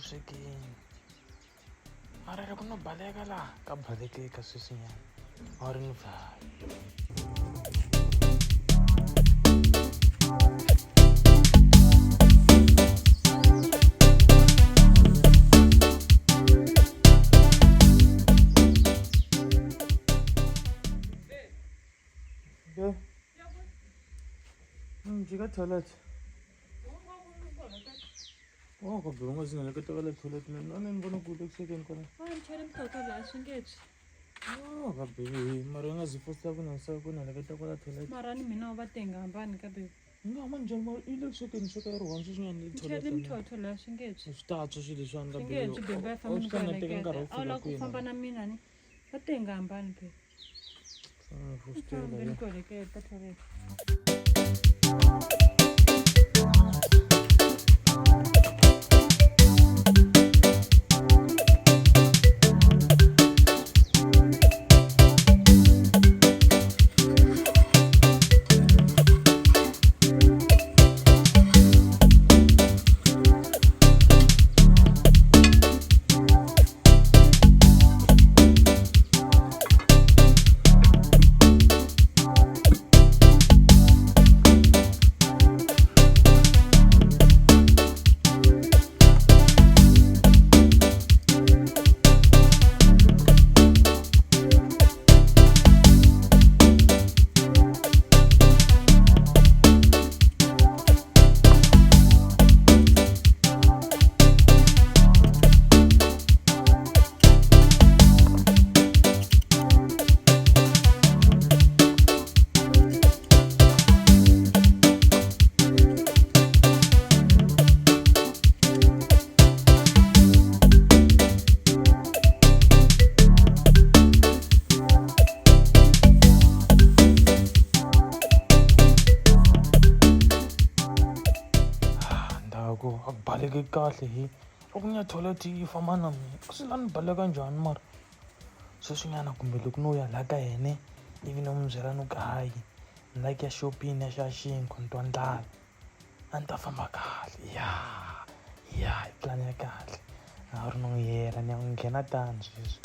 swekeni mara loko no baleka laha ka balekeka sweswinyana a ri ni vhaya. Jika toilet. Oh, ka bhunga swi nga ka la toilet mina a ni vona ku le kusekeni kwala. Wa ni chela mitoto laha swi nge tshwi. Oh, ka baby, mara nga zi fosta ku na sa ku na leketa kwala toilet. Mara ni mina u va tenga hambani ka baby. Nga hamba njhani mara i le kusekeni sweka ya ri one sweswi nga ni Ni chele toilet. mitoto laha swi nge tshwi. Swi ta tshwa swilo leswiwani ka Swi nge baby. tshwi baby a A famba swi ni ta na teka nkarhi wo ku a wu fika lava ku kwini. famba na mina ni va tenga hambani baby. Fostela. Fambe ni ku heleketa toilet. Ndhaku a ku baleki kahle hi loko ni ya toilet yi famba na mina a swi la ni baleka njhani mara sweswinyana kumbe loko no ya la ka yena ivi ni n'wi byela ni ku hayi ni la ku ya xopeni ya xava xinkwa ni twa ndlala a ni ta famba kahle ya ya i pulani ya kahle a ri no n'wi yela ni ya n'wi nghena tani sweswi.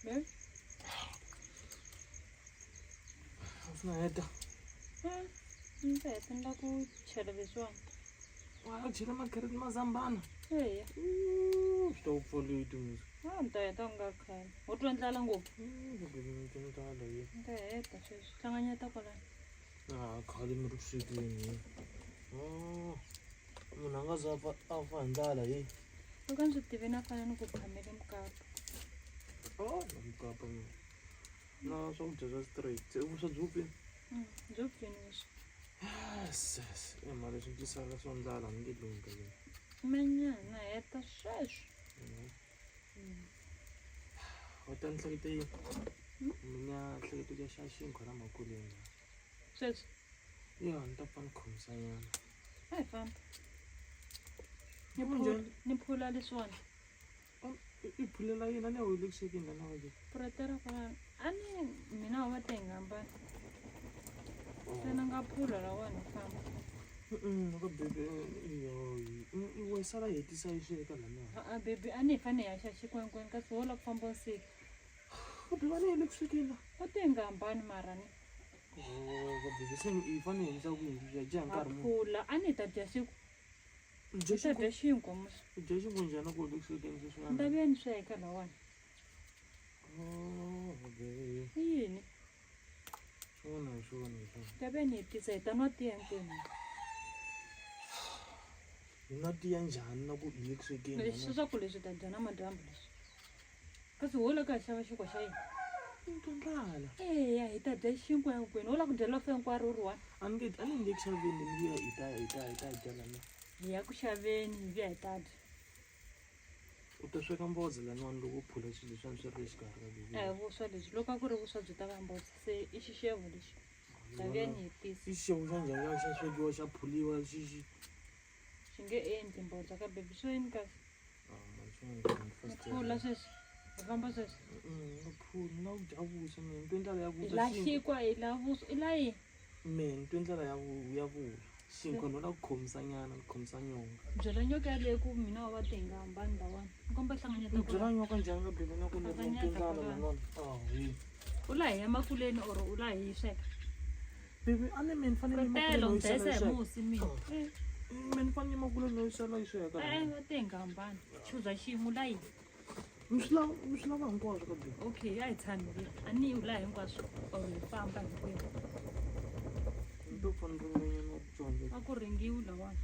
Babe. Swi nga heta. Ni ta heta ni lava ku chela leswiwani. Wa chela macarrot mazambana. Eya. Swi ta ku pfaleti musi. A ni ta heta ku nga khale. U twa ndlala ngopfu. Ni ndlala yi. Ni ta heta sweswi. Hlanganyeta kwalano. Ah, khale mi ri ku swekeni. Oh. Munhu a nga za a fa a fa hi ndlala hi. Loko a ndzi swi tivi na fanele ni ku phamele mukapu. Oh, na mukapu mina. Na swakudya swa straight. Se vuswa byi vupfile? Byi vupfile vuswa. Yes, yes. E mara leswi twisaka swa ndlala ni nge lunghi ka yini. Manyana heta sweswi. Wa ta ni hlekete yini? Mina hlekete ku ya xava xinkwa la makuleni. Sweswi? Ya, ni ta pfa ni khomisa nyana. A hi famba. Ni phula, ni phula leswiwani. I phulela yini a ni ya wele ku swekeni la na wele. Puretera kwalano. A ni mina wa va hambana. Se ni nga phula la wena famba. Ka baby iyo i sala hetisa yi sweka la na. A baby a ni hi fane hi ya xa xikwenkweni kasi wo la ku famba usika. Ka baby a ni yele ku swekeni la. U te hambani mara ni. Oh, ka baby se i fane hi endlisa ku yini ya dya hi nkarhi muni. Phula a ni hi ta dya xinkwa. Dya Hi ta dya xinkwa musi. Dya xinkwa njhani ku le ku swekeni sweswinyana? Ni ta vuya ni sweka lawani. Oh, baby. I yini? Swona hi swona hi swona. Ta vuya ni hetisa hi ta nwa tiya hinkwenu. Hi nwa tiya njhani na ku hi le ku swekeni? Leswi swa ku leswi ta dya na madyambu leswi. Kasi ho la ka xava xinkwa xa yini? Ni twa ndlala. Eya hi ta dya xinkwa hinkwenu. Ho la ku dya lofu hinkwaro u ri one. A ni nge a ni nge ku xaveni ni vuya hi ta hi ta hi ta dya lana. Hi ya ku xaveni hi vuya hi ta dya. U ta sweka mbodza laniwani loko u phula swilo leswiwani swi ri le xikarhi ka bibele. A hi vuswa lebyi loko a ku ri vuswa byi ta va mbodza se i xixevo lexi. Ta vuya ni hetisa. I xixevo xa njhani xa swekiwa xa phuliwa xi xi. Xi nge endli mbodza ka baby swo yini kasi. Ni phula sweswi. Hi famba sweswi. Ni phula na ku dya vuswa mina ni twe ndlala ya vuswa. I la xinkwa i la vuswa i la yini? Mehe ni twe ndlala ya ya vuswa. Xinkwa no la ku khomisa nyana ni khomisa nyonga. Byela nyoka yaleyo ku mina wa va tenga hambani lawani. Ni komba hlanganyeta ku. Byela nyoka njhani ka bebe na ku ni ri tingana lawani. Ah, hi. U la hi ya makuleni or u la hi sweka? Baby, a ni mina ni fanele ni makuleni no yisela yi sweka. musi mina. Mina ni fanele ni makuleni no yisela yi sweka. Eh, va tenga hambani. Chuza xiyimo la yini? Mi swi lava mi swi lava hinkwaswo ka baby. Okay, a hi tshami le. A ni u la hinkwaswo or hi famba hinkwenu. Ni to pfa ni ringanyana dyondzo. A ku ringiwi lawani.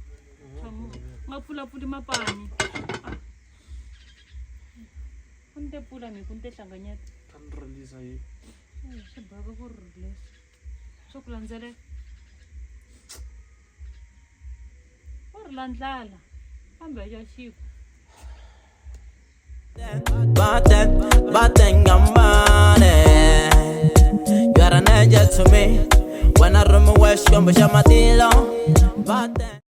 Tshama u nga pfulapfuli mapani. Ku ni te pfula mi ku ni te hlanganyeta. Kha ni release yi. Swi boheka ku ri release. Swo ku landzelela. U ri la ndlala kambe ya xiku. Batengambane You are an angel to me. When I run my Xikwembu xa matilo. Baten.